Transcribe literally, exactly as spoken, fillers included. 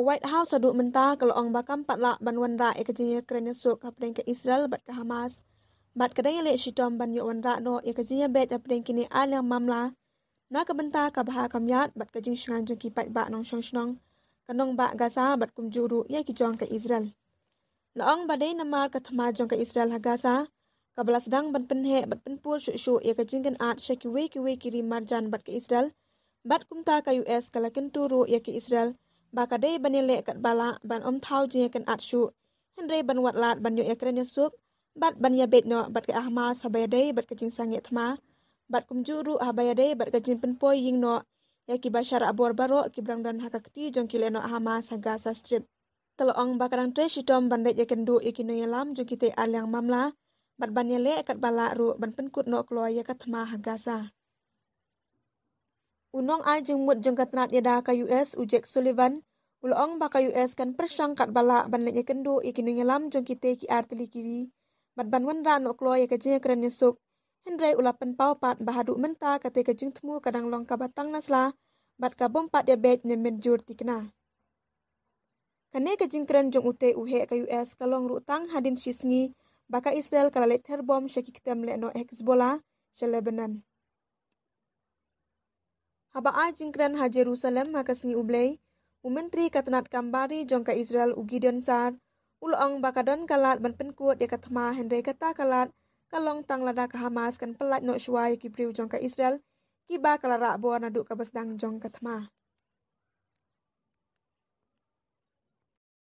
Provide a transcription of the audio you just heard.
White House haduh mynta ka la ong ba kam pat lah ban wanrah ïa ka jingïakren ïasuk hapdeng ka Israel bad ka Hamas, bad ka dang ïaleh shitom ban ïoh wanrah noh ïa ka jingïabeit hapdeng kine ar liang mamla na ka bynta ka bha ka miat bad ka jingshngaiñ jong ki paidbah nongshong shnong ka nongbah Gaza bad kumjuh ruh ïa ki jong ka Israel. La ong ba dei namar ka thma jong ka Israel ha Gaza kaba la sdang ban pynheh bad pynpur shuh shuh ïa ka jingkynad sha kiwei kiwei ki ri marjan bad ka Israel, bad kumta ka U S ka la kyntu ruh ïa ka Israel ba ka dei ban ïaleh katba lah ban ym thaw jingïakynad shuh, hynrei ban wad lad ban ïoh ïakren ïasuk bad ban ïabeit noh bad ka Hamas haba ïadei bad ka jingsangeh thma, bad kumjuh ruh haba ïadei bad ka jingpynpoi ïing noh ïa kiba sharabor baroh kiba dang don ha ka kti jong ki lehnoh Hamas ha Gaza Strip. Te la ong ba ka dang trei shitom ban leit ïakynduh ïa ki nongïalam jong kitei ar liang mamla bad ban ïaleh katba lah ruh ban pynkut noh kloi ïa ka thma ha Gaza. U nongai jingmut jong ka tnad ïada ka U S, u Jake Sullivan, u la ong ba ka U S kan pyrshang katba lah ban leit ïakynduh ïa ki nongïalam jong kitei ki ar tylli ki ri bad ban wanrah noh kloi ïa ka jingïakren ïasuk, hynrei u la pynpaw pat ba haduh mynta katei ka jingthmu ka dang long kaba tang na sla bad ka bym pat ïabeit ne mynjur thikna. Kane ka jingkren jong utei u heh ka U S ka long ruh tang hadien shisngi ba ka Israel ka la leit ther bom sha ki ktem lehnoh Hezbollah sha Lebanon. Haba ai jingkren ha Jerusalem ha ka sngi U Blei, u Myntri ka tnad kam bari jong ka Israel, u Gideon Sa'ar, u la ong ba ka don ka lad ban pynkut ïa ka thma, hynrei kata ka lad ka long tang lada ka Hamas kan pyllait noh shuwa ïa ki briew jong ka Israel kiba ka la rah bor naduh kaba sdang jong ka thma.